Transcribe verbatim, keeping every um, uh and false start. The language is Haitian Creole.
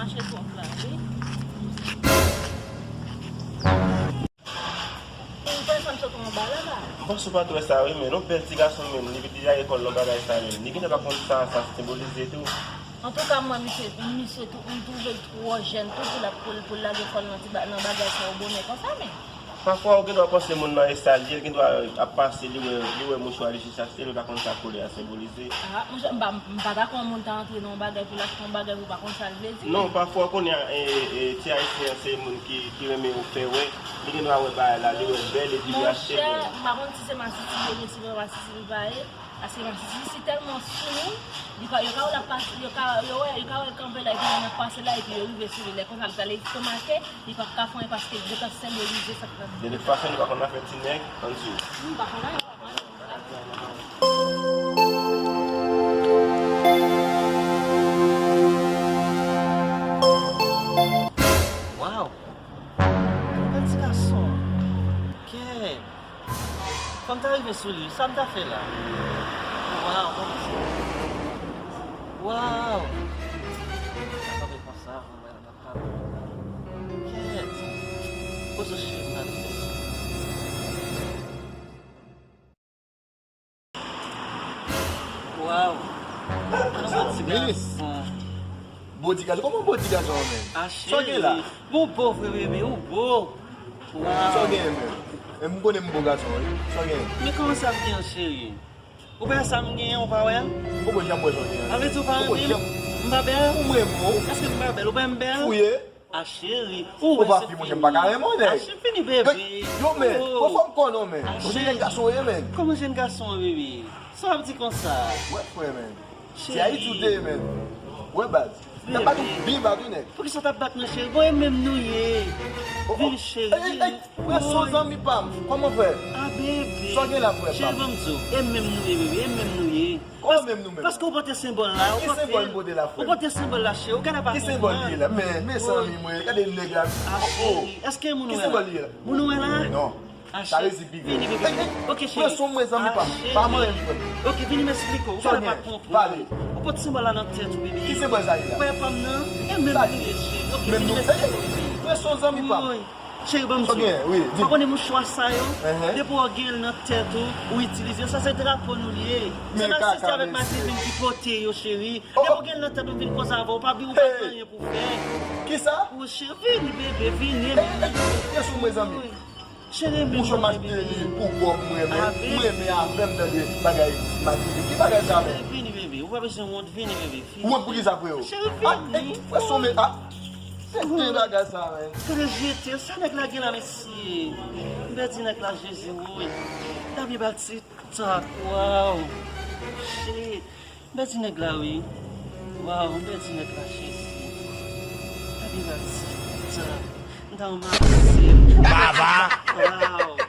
Mache twòp la, wi. Ou pa janm sot anba la, la. M panse w pa t wè sa, wi, men yon bèl ti gason menm, li vin deja lekòl nan bagay sa menm. Li genlè pa konn sa, sa senbolize tou. Antouka, mwen, misye, misye tou, m twouve l twò jèn tou pou l ap, pou l, pou l lage kò l nan ti ba-, nan bagay sa yo bonè konsa, men. Pafwa, ou gendwa panse moun nan e sa l ye, l gendwa ap pase, li wè, li wè mouchwa li sou chache, li pa konn sa koulè a senbolize. Ah, monchè, m pa, m pa dakò yon moun ta antre nan yon bagay pou l achte yon bagay pou w pa konn sa l vle di. Non, pafwa, ou konnen, e, e, ti Ayisyen an se moun ki, ki renmen ou fè wè, li gendwa wè bagay la, li wè l bèl, epi li achte l. Monchè, m pa konn si se masisi li ye, si se pa masisi li pa ye. Paske masisi tèlman sou moun, li ka, yo ka wè l ap pase, yo ka, yo wè, yo ka wè l kanpe la, epi yo nan pase la, epi yo rive sou li. Lè konsa, l prale estomake, li p ap ka fè anyen paske l gentan senbolize sa k ap. De tout fason, nou pa konn afè ti nèg, ann swiv. M pa konn anyen, m pa konn anyen. Waw! Bèl ti gason. Kèt! Fò m ta rive sou li, sa m ta fè la? Waw, Bondye. Waw! Sa kanpe konsa, mwen, mwen, mwen, mwen. Kèt! Poze w cheri, m ta rive sou li. Waw! Minis! Bodigason, kòman bodigason an menm? Sa w gen la? Bon, bon, vre, bebe, ou bon. Sa w genyen menm? E m konnen m bon gason, wi. Sa w genyen? Men kòman sa m genyen, cheri? Ou pa wè sa m genyen, ou pa wè? M poko janm wè sa w genyen. Sa vle di ou pa renmen m? M pa bèl? Ou renmen w? Èske m pa bèl? Ou pa wè m bèl? Fouye. A cheri, ou wè se fini. A cheri, vini, bebe. Yo, men, fò m konnen w, men. Ou se jèn gason w ye, men. Kòman jèn gason, bebe? Sa w ap di konsa? Wè, frè, men. Se Ayiti w te ye, men. Wè, baz. N ap bat ou byen bat, wi, nèg. Poukisa w t ap bat mwen, cheri? Bon, e menm nou ye. Vini, cheri. Ey, ey, ey, frè, se yon zanmi pa m. Kòman, frè? A, bebe. Sa w gen la, frè pa m? Cheri, ban m di w. E menm nou ye, bebe. E menm nou ye. Kòman menm nou menm? Paske w pote senbòl la. Ki senbòl m pote la, frè m? Ou pote senbòl la, cheri. Ou gade apa. Ki senbòl li ye la? Men, men zanmi mwen, gade nèg la. A, cheri. Èske moun wè la? Ki senbòl li ye la? Moun wè la? Non. Sa rezi pi gwo. Vini, bebe, vini. Ok, cheri. Pran swen mwen, zanmi pa m. Pa manyen m, frè m. Ok, vini m esplike w. Ou pa konprann. Ou pot senbòl la nan tèt ou, bebe. Ki senbòl sa ye la? Ou wè pa m nan? E menm nou ye, cheri. Ok, vini m esplike w, bebe. Pran swen zanmi pa m. Cheri, ban m di w. Ou konnen mouchwa sa yo? Depi w gen l nan tèt ou, ou itilize yo. Sa se drapo nou li ye. Se masisi avèk madivin ki pote yo, cheri. Depi w gen l nan tèt ou, m vin koze avè w. Pa bliye ou pa gen anyen pou w fè. Kisa? Cheri, vini, bebe, vini. Pran swen mwen, zanmi. Cheri, mouchwa m achte li pou kò m, mwen renmen. Mwen renmen avè m tande bagay madivin. Ki bagay sa menm? Vini, bebe. Ou pa bezwen wont, vini, bebe. Ou wont pou kisa, freo? Cheri, vini. Frè Some, a. Se de bagay sa, men. Gade jete, sa nèg la gen la, mesye. M pèdi nèg la, Jezi, woy. Dabye bal ti tak, waw. Shit. M pèdi nèg la, wi. Waw, m pèdi nèg la, Jezi. Dabye bal ti tak. M ta ranmase l. Baba! Waw.